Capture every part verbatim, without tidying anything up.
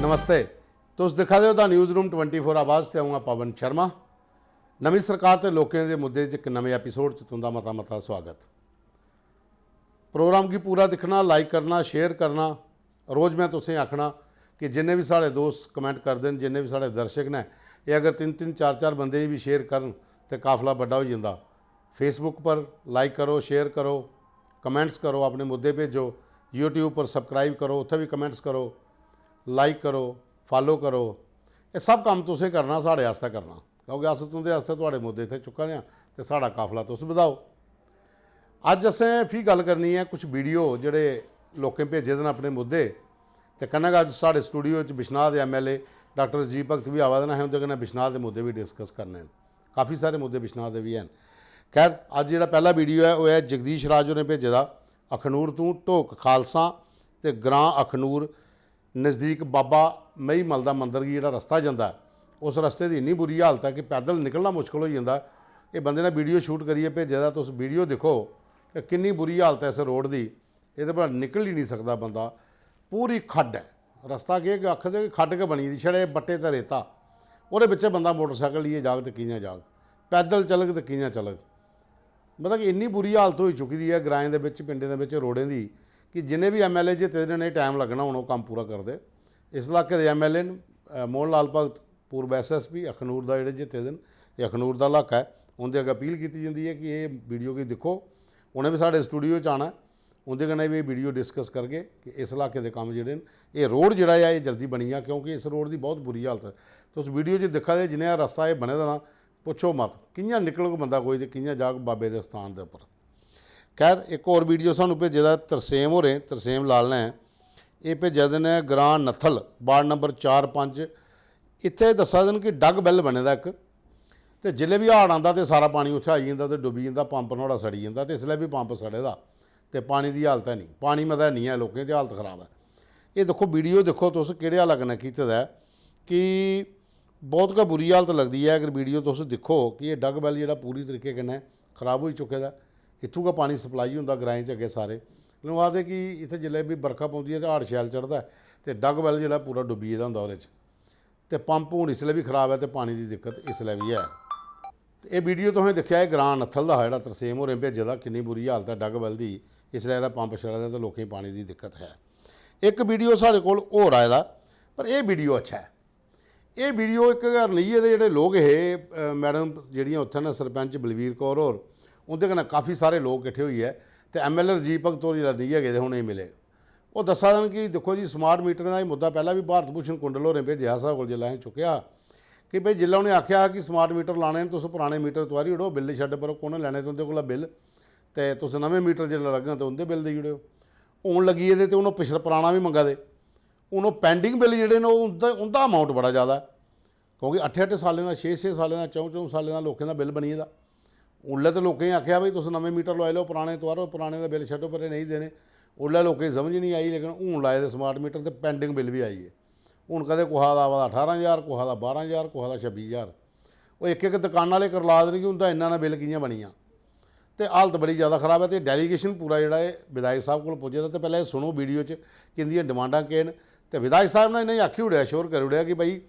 नमस्ते, तुस दिक्खा दे ओ the newsroom twenty four आवाज़ ते अ'ऊं आं पवन शर्मा। नमीं सरकार ते लोकें दे मुद्दे च इक नमें एपिसोड च तुं'दा मता मता स्वागत। प्रोग्राम गी पूरा दिक्खना, लाइक करना, शेयर करना। रोज़ में तुसें आखना कि जिन्ने बी साढ़े दोस्त कमेंट करदे न, जिन्ने बी साढ़े दर्शक न, एह् अगर तिन्न तिन्न चार चार बंदे गी बी शेयर करन ते काफला बड्डा होई जंदा। Facebook पर लाइक करो, शेयर करो, कमेंट्स करो, अपने मुद्दे भेजो। YouTube पर सब्सक्राइब करो, उत्थै बी कमेंट्स करो, लाइक करो, फॉलो करो। एह् सब कम्म तुसें करना, साढ़े आस्तै करना, क्योंकि अस तुं'दे आस्तै थुआढ़े मुद्दे इत्थै चुक्का दे आं ते साढ़ा काफला तुस बधाओ। अज्ज असें फ्ही गल्ल करनी ऐ कुछ वीडियो जेह्ड़े लोकें भेजे दे न अपने मुद्दे, ते कन्नै गै अज्ज साढ़े स्टूडियो च बिश्नाह दे एमएलए डाक्टर राजीव भगत बी आवा दे न, असें उं'दे कन्नै बिश्नाह दे मुद्दे बी डिस्कस करने न। काफ़ी सारे मुद्दे बिश्नाह दे बी हैन। खैर, अज्ज जेह्ड़ा पैह्ला वीडियो ऐ, ओह् ऐ जगदीश राज होरें भेजे दा, अखनूर तों ढोक खालसा ते ग्रां अखनूर नज़दीक बाबा मई मल दा मंदर गी जेह्ड़ा रस्ता जंदा ऐ, उस रस्ते दी इन्नी बुरी हालत ऐ कि पैदल निकलना मुश्कल होई जंदा ऐ। एह् बंदे ने वीडियो शूट करियै भेजे दा, तुस वीडियो दिक्खो कि किन्नी बुरी हालत ऐ इस रोड दी। एह्दे परा निकल ही निं सकदा बंदा। पूरी खड्ड ऐ, रस्ता केह् आखदे कि खड्ड गै बनी दी, छड़े बट्टे ते रेता। ओह्दे बिच्चें बंदा मोटरसाइकल लेइयै जाग ते कि'यां जाग, पैदल चलग ते कि'यां चलग? मतलब कि इन्नी बुरी हालत होई चुकी दी ऐ ग्राएं दे बिच्च, पिंडें दे बिच्च, रोडें दी कि जिन्ने बी एमएलए जित्ते दे न, इ'नें टाइम लग्गना हून ओह् कम्म पूरा करदे। इस इलाके दे एमएलए न, अ, मोहन लाल भगत, पूर्व एसएसपी अखनूर दा जेह्ड़े जित्ते दे न, एह् अखनूर दा इलाका ऐ, उं'दे अग्गें अपील कीती जंदी ऐ कि एह् वीडियो गी दिक्खो। उ'नें बी साढ़े स्टूडियो च आना ऐ, उं'दे कन्नै बी एह् वीडियो डिस्कस करगे कि इस इलाके दे कम्म जेह्ड़े न, एह् रोड जेह्ड़ा ऐ, एह् जल्दी बनी जा, क्योंकि इस रोड दी बहुत बुरी हालत ऐ। तुस वीडियो च दिक्खा दे, जनेहा रस्ता एह् बने दा ना, पुच्छो मत, कि'यां निकलग बंदा कोई ते कि'यां जाग बाबे दे स्थान दे उप्पर। खैर, इक होर वीडियो सानूं भेजे दा तरसेम होरें, तरसेम लाल ने, एह् भेजे दे न ग्रां नत्थल, वार्ड नंबर चार पंज। इत्थै दस्सा दे न कि डग बैल बने दा इक, ते जिसलै बी हाड़ आंदा ते सारा पानी उत्थै आई जंदा ते डुब्बी जंदा, पंप नुहाड़ा सड़ी जंदा, ते इसलै बी पंप सड़े दा ते पानी दी हालत है निं, पानी मता है निं ऐ लोकें दी हालत खराब ऐ। एह् दिक्खो, वीडियो दिक्खो तुस, केह्ड़े हाला कन्नै कीते दा ऐ कि बहुत गै बुरी हालत लगदी ऐ। अगर वीडियो तुस दिक्खो कि एह् डग बैल जेह्ड़ा पूरी तरीके कन्नै खराब होई चुके दा ऐ, इत्थूं गै पानी सप्लाई होंदा ग्राएं च अग्गें सारे। लोक आखदे कि इत्थै जिसलै बी बरखा पौंदी ऐ ते हाड़ शैल चढ़दा ऐ, ते डग बैल जेह्ड़ा पूरा डुब्बी गेदा होंदा ओह्दे च। ते पंप हून इसलै बी खराब ऐ ते पानी दी दिक्कत इसलै बी ऐ। ते एह् वीडियो तुसें दिक्खेआ, एह् ग्रां नत्थल दा हा जेह्ड़ा तरसेम होरें भेजे दा, किन्नी बुरी हालत ऐ डग बैल दी, इसलै जेह्ड़ा पंप छड़ा दा ते लोकें गी पानी दी दिक्कत ऐ। इक वीडियो साढ़े कोल होर आए दा, पर एह् वीडियो अच्छा ऐ। एह् वीडियो इक गै रनियै दे जेह्ड़े लोक हे, अ, मैडम जेह्ड़ियां उत्थै न, सरपंच बलवीर कौर होर, उं'दे कन्नै काफी सारे लोक किट्ठे होइयै ते एमएलए राजीव भगत होर जेल्लै रनियै गेदे हे, उ'नेंगी मिले। ओह् दस्सा दे न कि दिक्खो जी, स्मार्ट मीटरें दा एह् मुद्दा पैह्लें बी भारत भूषण कुंडल होरें भेजेआ हा साढ़े कोल, जेल्लै असें चुक्केआ हा कि भाई, जेल्लै उ'नें आखेआ हा कि स्मार्ट मीटर लाने न, तुस पराने मीटर तुआरी ओड़ो, बिल छड्ड, पर कु'न लैने तुं'दे कोला बिल? ते तुस नमें मीटर जेल्लै लगङन ते उं'दे बिल देई ओड़ेओ। हून लग्गी गेदे ते हून ओह् पिछड़ा, पराना बी मंगा दे। हून ओह् पैंडिंग बिल जेह्ड़े न, ओह् उं'दा, उं'दा अमाउंट बड़ा जैदा ऐ, क्योंकि अट्ठे अट्ठे सालें दा, छे छे सालें दा, च'ऊं च'ऊं सालें दा लोकें दा बिल बनी गेदा। उल्लै ते लोकें गी आखेआ, "भाई, तुस नमें मीटर लोआई लैओ, पराने तुआरो, पराने दा बिल छड्डो परें, नेईं देने।" उल्लै लोकें गी समझ निं आई, लेकिन हून लाए दे स्मार्ट मीटर ते पैंडिंग बिल बी आई गे। हून कदें कुसै दा आवा दा ठारां ज्हार, कुसै दा बारां ज्हार, कुसै दा छब्बी ज्हार। ओह् इक इक दकान आह्ले करला दे न कि उं'दा इन्ना ना बिल कि'यां बनी जा। ते हालत बड़ी जैदा खराब ऐ। ते डेलीगेशन पूरा जेह्ड़ा ऐ विधायक साह्ब कोल पुज्जे दा। ते पैह्लें एह् सुनो वीडियो च कि इं'दियां डिमांडां केह् न। ते विधायक साह्ब ने इ'नेंगी आखी ओड़ेआ, श्योर करी ओड़ेआ कि भाई,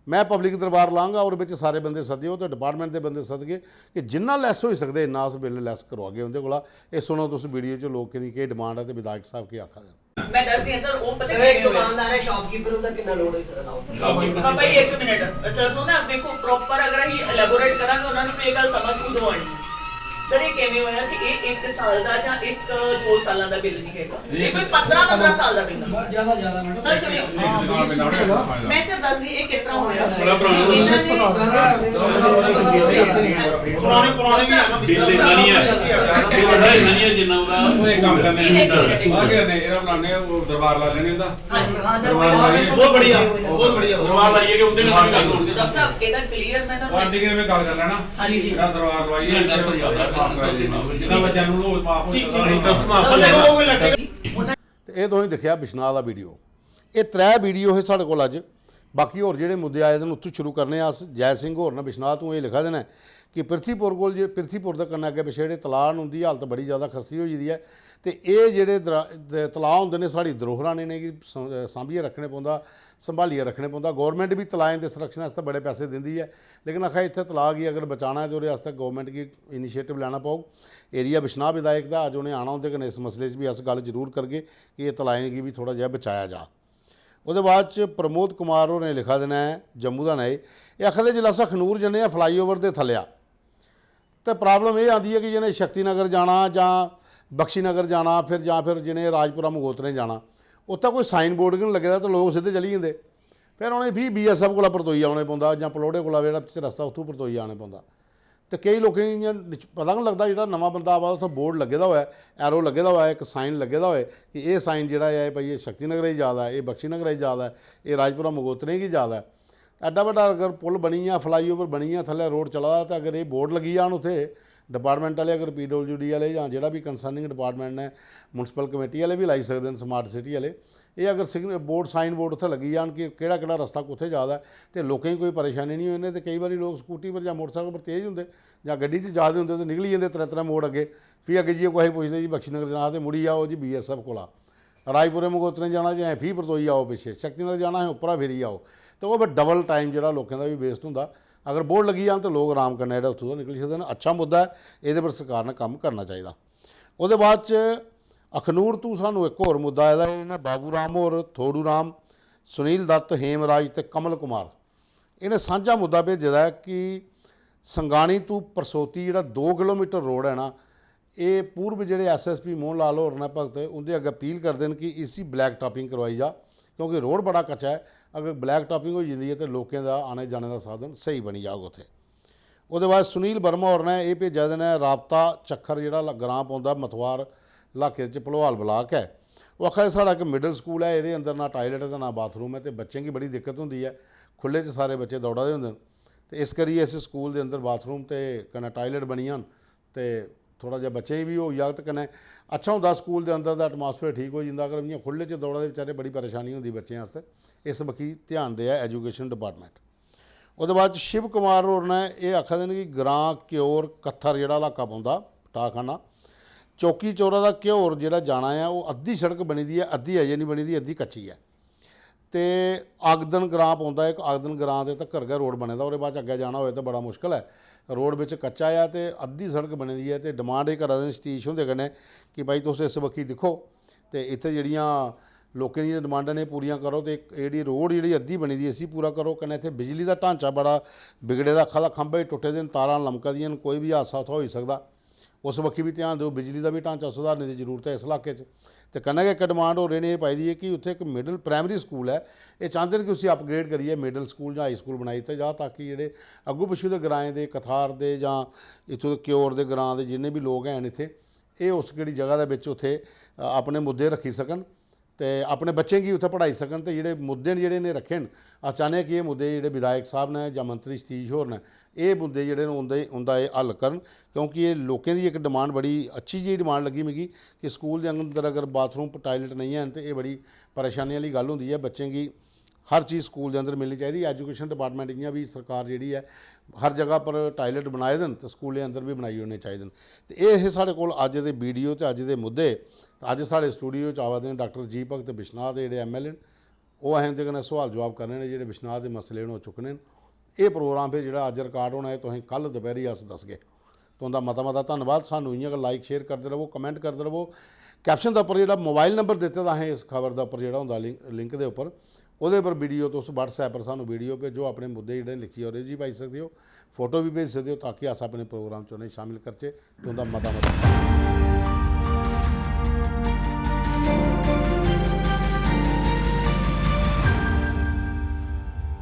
में पब्लिक दरबार लांगा, ओह्दे बिच सारे बंदे सद्देओ ते डिपार्टमेंट दे बंदे सदगे कि जिन्ना लैस होई सकदे, इन्ना अस बिल लैस करोआगे उं'दे कोला। एह् सुनो तुस वीडियो च लोकें दी केह् डिमांड ऐ ते विधायक साह्ब केह् आखा दे न। मैं दस्सदी आं सर, ओह् पता सर, केह् एक करदे होंदे? दुकानदार है, शॉपकीपर, उं'दा किन्ना लोड होई सकदा? शॉपकीपर। पापा जी, ਇੱਕ ਮਿੰਟ, ਸਰ ਨੂੰ ਨਾ ਦੇਖੋ, ਪ੍ਰੋਪਰ ਅਗਰ ਅਸੀਂ ਇਲੈਬੋਰੇਟ ਕਰਾਂਗੇ, ਉਹਨਾਂ ਨੂੰ ਵੀ ਇਹ ਗੱਲ ਸਮਝ ਉਦੋਂ ਆਣੀ ਹੈ। ਸਰ, ਇਹ ਕਿਵੇਂ ਹੋਇਆ ਕਿ ਇਹ ਇੱਕ ਸਾਲ ਦਾ ਜਾਂ ਇੱਕ ਦੋ ਸਾਲਾਂ ਦਾ ਬਿੱਲ ਨਹੀਂ ਹੈਗਾ, ਇਹ ਕੋਈ ਪੰਦਰਾਂ ਪੰਦਰਾਂ ਸਾਲ ਦਾ ਬਿੱਲ ਹੈ। ਬਹੁਤ ਜ਼ਿਆਦਾ, ਜ਼ਿਆਦਾ, ਮੈਡਮ। ਸਰ, ਸੁਣਿਓ, ਮੈਂ ਸਿਰਫ ਦੱਸਦੀ, ਇਹ ਕਿਸ ਤਰ੍ਹਾਂ ਹੋਇਆ। ਬੜਾ ਪੁਰਾਣਾ। ਇਹਨਾਂ ਨੇ ਪੁਰਾਣੇ, ਪੁਰਾਣੇ ਵੀ ਆ ਨਾ। ਬਿੱਲ ਇੰਨਾ ਨਹੀਂ ਹੈ। ਬਿੱਲ ਇੰਨਾ ਨਹੀਂ ਹੈ ਜਿੰਨਾ ਉਹਦਾ। ਉਹ ਇੱਕ ਕੰਮ ਕਰਨੇ ਆ। ਆ ਗਿਆ ਨੇ, ਇਹਦਾ ਬਣਾਉਂਦੇ ਆ, ਉਹ ਦਰਬਾਰ ਲਾ ਦੇਣੇ ਉਹਦਾ। ਹਾਂਜੀ, ਹਾਂ ਸਰ, ਦਰਬਾਰ ਲਾ ਲਈਏ। ਬਹੁਤ ਬੜੀਆ, ਬਹੁਤ ਬੜੀਆ। ਦਰਬਾਰ ਲਾਈਏ ਕਿ ਉਹਦੇ ਨਾਲ ਵੀ ਗੱਲ ਹੋਣੀ। ਡਾਕਟਰ ਸਾਹਿਬ, ਇਹਦਾ ਕਲੀਅਰ ਮੈਂ ਉਹ ਤੁਹਾਨੂੰ ਆਂਟੀ ਕਿਵੇਂ ਗੱਲ ਕਰ ਲੈਣਾ। ਹਾਂਜੀ, ਜੀ। ਇਹਦਾ ਦਰਬਾਰ ਲਵਾਈਏ, ਇੰਟਰਸਟ ਹੋ ਜਾਂਦਾ। ਮਾਫ ਕਰ ਦੇ। ਜਿੰਨਾ ਬੱਚਿਆਂ ਨੂੰ ਉਹ ਮਾਫ ਹੋ ਠੀਕ, ਠੀਕ, ਸਕਦਾ। ਇੰਟਰਸਟ ਮਾਫ ਹੋ ਸਰ, ਜਾਏਗਾ। ਉਹ ਵੀ ਲੱਗੇ। ਤੇ ਇਹ ਤੁਸੀਂ ਦੇਖਿਆ ਬਿਸ਼ਨਾਹ ਦਾ ਵੀਡੀਓ। ਇਹ ਤਰੇ ਵੀਡੀਓ ਹੈ ਸਾਡੇ ਕੋਲ ਅੱਜ। ਬਾਕੀ ਹੋਰ ਜਿਹੜੇ ਮੁੱਦੇ ਆਏ ਨੇ, ਉੱਥੋਂ ਸ਼ੁਰੂ ਕਰਨੇ ਆ। ਅਸ-, ਜੈ ਸਿੰਘ ਹੋਰ ਨੇ ਬਿਸ਼ਨਾਹ ਤੋਂ ਇਹ ਲਿਖਾ ਦੇਣਾ ਹੈ कि पृथ्वीपुर कोल जे पृथ्वीपुर दे कन्नै अग्गें पिच्छें जेह्ड़े तलाऽ न, उं'दी हालत बड़ी जैदा खस्ती होई गेदी ऐ। ते एह् जेह्ड़े दरा-, द-, तलाऽ होंदे न, साढ़ी धरोहरां न, इ'नेंगी सं-, सांभियै रक्खने पौंदा, संभालियै रक्खने पौंदा। गौरमैंट बी तलाएं दे संरक्षण आस्तै बड़े पैसे दिंदी ऐ, लेकिन आखा इत्थै तलाऽ गी अगर बचाना ऐ ते ओह्दे आस्तै गौरमैंट गी इनिशिएटिव लैना पौग। एरिया बिश्नाह् विधायक दा, अज्ज उ'नें आना उं'दे कन्नै इस मसले च बी अस गल्ल जरूर करगे कि एह् तलाएं गी बी थोह्ड़ा जेहा बचाया जा। ओह्दे बाद च प्रमोद कुमार होरें लिखा दे न, जम्मू दा न एह्, एह् आखा दे जिसलै अस अखनूर जन्ने आं फ्लाई ओवर दे थल्लेआ, ते प्रॉब्लम एह् आंदी ऐ कि जि'नें शक्ति नगर जाना जां बख्शी नगर जाना, फिर जां फिर जि'नें राजपुरा मगोत्रें जाना, उत्थै कोई साइन बोर्ड गै निं लग्गे दा ते लोक सिद्धे चली जंदे। फिर उ'नें फ्ही बीएसएफ कोला परतोई औने पौंदा जां पलौड़े कोला जेह्ड़ा पिच्छें रस्ता उत्थूं परतोई औने पौंदा। ते केईं लोकें गी इ'यां निच-, पता गै निं लगदा, जेह्ड़ा नमां बंदा आवा दा उत्थै बोर्ड लग्गे दा होऐ, एरो लग्गे दा होऐ, इक साइन लग्गे दा होऐ कि एह् साइन जेह्ड़ा ऐ भाई एह् शक्ति नगरै गी जा दा ऐ, एह् बख्शी नगरै गी जा दा ऐ, एह् राजपुरा मगोत्रें गी जा दा ऐ। एड्डा बड्डा अगर पुल बनी गेआ, फ्लाई ओवर बनी गेआ, थल्लै रोड चला दा, ते अगर एह् बोर्ड लग्गी जान उत्थै, डिपार्टमेंट आह्ले अगर पीडब्ल्यूडी आह्ले जां जेह्ड़ा बी कंसर्निंग डिपार्टमेंट ने, म्युनिसिपल कमेटी आह्ले बी लाई सकदे न, स्मार्ट सिटी आह्ले, एह् अगर सिग्न-, बोर्ड, साइन बोर्ड उत्थै लग्गी जान कि केह्ड़ा केह्ड़ा रस्ता कुत्थै जा दा ऐ, ते लोकें गी कोई परेशानी निं होनी। ते केईं बारी लोक स्कूटी पर जां मोटरसाइकल पर तेज होंदे जां गड्डी च जा दे होंदे ते निकली जंदे त्रै त्रै मोड़ अग्गें, फ्ही अग्गें जाइयै कुसै गी पुछदे जी बख्शी नगर जाना ते मुड़ी आओ जी बीएसएफ कोला, राजपुरे मगोत्रें जाना जे फ्ही परतोई आओ पिच्छे, शक्ति नगर जाना असें उप्परा फिरी आओ। ते ओह् फिर डबल टाइम जेह्ड़ा लोकें दा बी वेस्ट होंदा। अगर बोर्ड लग्गी जान ते लोक आराम कन्नै जेह्ड़ा उत्थूं दा निकली सकदे न। अच्छा मुद्दा ऐ, एह्दे पर सरकार ने कम्म करना चाहिदा। ओह्दे बाद च अखनूर तू सानू इक होर मुद्दा आए दा ऐ, इ'नें बाबू राम होर, थोड़ू राम, सुनील दत्त, हेमराज ते कमल कुमार, इ'नें सांझा मुद्दा भेजे दा ऐ कि संगानी तू परसोती जेह्ड़ा दो किलोमीटर रोड ऐ ना, एह् पूर्व जेह्ड़े एसएसपी मोहन लाल होर न भगत, उं'दे अग्गें अपील करदे न कि इसी ब्लैक टॉपिंग करवाई जा, क्योंकि रोड बड़ा कच्चा ऐ। अगर ब्लैक टॉपिंग होई जंदी ऐ ते लोकें दा आने जाने दा साधन स्हेई बनी जाग उत्थै। ओह्दे बाद सुनील वर्मा होर ने एह् भेजा दे न, राबता चक्खर जेह्ड़ा ल-, ग्रांऽ पौंदा मथवार इलाके च, भलोआल ब्लाक ऐ। ओह् आखा दे साढ़ा इक मिडल स्कूल ऐ, एह्दे अंदर ना टायलेट ऐ ते ना बाथरूम ऐ, ते बच्चें गी बड़ी दिक्कत होंदी ऐ, खु'ल्ले च सारे बच्चे दौड़ा दे होंदे न। ते इस करियै इस स्कूल दे अंदर बाथरूम ते कन्नै टायलेट बनी जान ते थोह्ड़ा जेहा बच्चें गी बी होई जाग ते कन्नै अच्छा होंदा, स्कूल दे अंदर दा एटमॉस्फेयर ठीक होई जंदा। अगर इ'यां खु'ल्ले च दौड़ा दे बेचारे, बड़ी परेशानी होंदी बच्चें आस्तै। इस बक्खी ध्यान देऐ एजुकेशन डिपार्टमेंट। ओह्दे बाद च शिव कुमार होर ने एह् आखा दे न कि ग्रांऽ क्योर कत्थर जेह्ड़ा इलाका पौंदा, पटाखाना, चौकी चौरा दा क्योर जेह्ड़ा जाना ऐ, ओह् अद्धी सड़क बनी दी ऐ, अद्धी अजें निं बनी दी, अद्धी कच्ची ऐ। ते आगदन ग्रांऽ पौंदा, इक आगदन ग्रांऽ दे तक्कर गै रोड बने दा, ओह्दे बाद च अग्गें जाना होऐ ते बड़ा मुश्कल ऐ। रोड बिच कच्चा ऐ ते अद्धी सड़क बनी दी ऐ, ते डिमांड एह् करा दे न सतीश हुंदे कन्नै कि भाई तुस इस बक्खी दिक्खो, ते इत्थै जेह्ड़ियां लोकें दियां डिमांडां न, एह् पूरियां करो, ते एह् जेह्ड़ी रोड जेह्ड़ी अद्धी बनी दी, इसी पूरा करो। कन्नै इत्थै बिजली दा ढांचा बड़ा बिगड़े दा, आखा दा खंभे टुट्टे दे न, तारां लमका दियां न, कोई बी हादसा उत्थै होई सकदा। उस बक्खी बी ध्यान देओ, बिजली दा बी ढांचा सुधारने दी जरूरत ऐ इस इलाके च। ते कन्नै गै इक डिमांड होर इ'नें एह् पाई दी ऐ कि उत्थै इक मिडल प्राइमरी स्कूल ऐ, एह् चांह्दे न कि उसी अपग्रेड करियै मिडल स्कूल जां हाई स्कूल बनाई दित्ता जा, ताकि जेह्ड़े अग्गू पिच्छू दे ग्राएं दे, कथार दे जां इत्थूं दे क्योर दे ग्रां दे जिन्ने बी लोक हैन इत्थै, एह् उस केह्ड़ी जगह दे बिच उत्थै, अ, अपने मुद्दे रक्खी सकन ते अपने बच्चें गी उत्थै पढ़ाई सकन। ते जेह्ड़े मुद्दे न जेह्ड़े इ'नें रक्खे न, अस चाह्न्ने आं कि एह् मुद्दे जेह्ड़े विधायक साह्ब न जां मंत्री सतीश होर न, एह् मुद्दे जेह्ड़े न उं'दे, उं'दा एह् हल करन, क्योंकि एह् लोकें दी इक डिमांड, बड़ी अच्छी जेही डिमांड लग्गी मिगी कि स्कूल दे अंदर अगर बाथरूम, टायलेट नेईं हैन ते एह् बड़ी परेशानी आह्ली गल्ल होंदी ऐ। बच्चें गी हर चीज स्कूल दे अंदर मिलनी चाहिदी। एजुकेशन डिपार्टमेंट इ'यां बी सरकार जेह्ड़ी ऐ, हर जगह पर टायलेट बनाए दे न ते स्कूलें अंदर बी बनाई ओड़ने चाहिदे न। ते एह् हे साढ़े कोल अज्ज दे वीडियो ते अज्ज दे मुद्दे। ते अज्ज साढ़े स्टूडियो च आवा दे न डाक्टर जी भगत बिश्नाह दे जेह्ड़े एमएलए न, ओह् असें उं'दे कन्नै सोआल जवाब करने न, जेह्ड़े बिश्नाह दे मसले न ओह् चुक्कने न। एह् प्रोग्राम फिर जेह्ड़ा अज्ज रिकार्ड होना ऐ, तुसें कल दपैह्री अस दसगे। तुं'दा मता मता धन्नवाद। सानू इ'यां गै लाइक शेयर करदे रवो, कमेंट करदे रवो। कैप्शन दे उप्पर जेह्ड़ा मोबाइल नंबर दित्ते दा असें इस खबर दे उप्पर जेह्ड़ा होंदा लिंक, लिंक दे उप्पर, ओह्दे पर वीडियो तुस WhatsApp पर सानू वीडियो भेजो, अपने मुद्दे जेह्ड़े लिखियै ओह्दे च बी पाई सकदे ओ, फोटो बी भेजी सकदे ओ, ताकि अस अपने प्रोग्राम च उ'नेंगी शामिल करचै। तुं'दा मता मता धन्नवाद।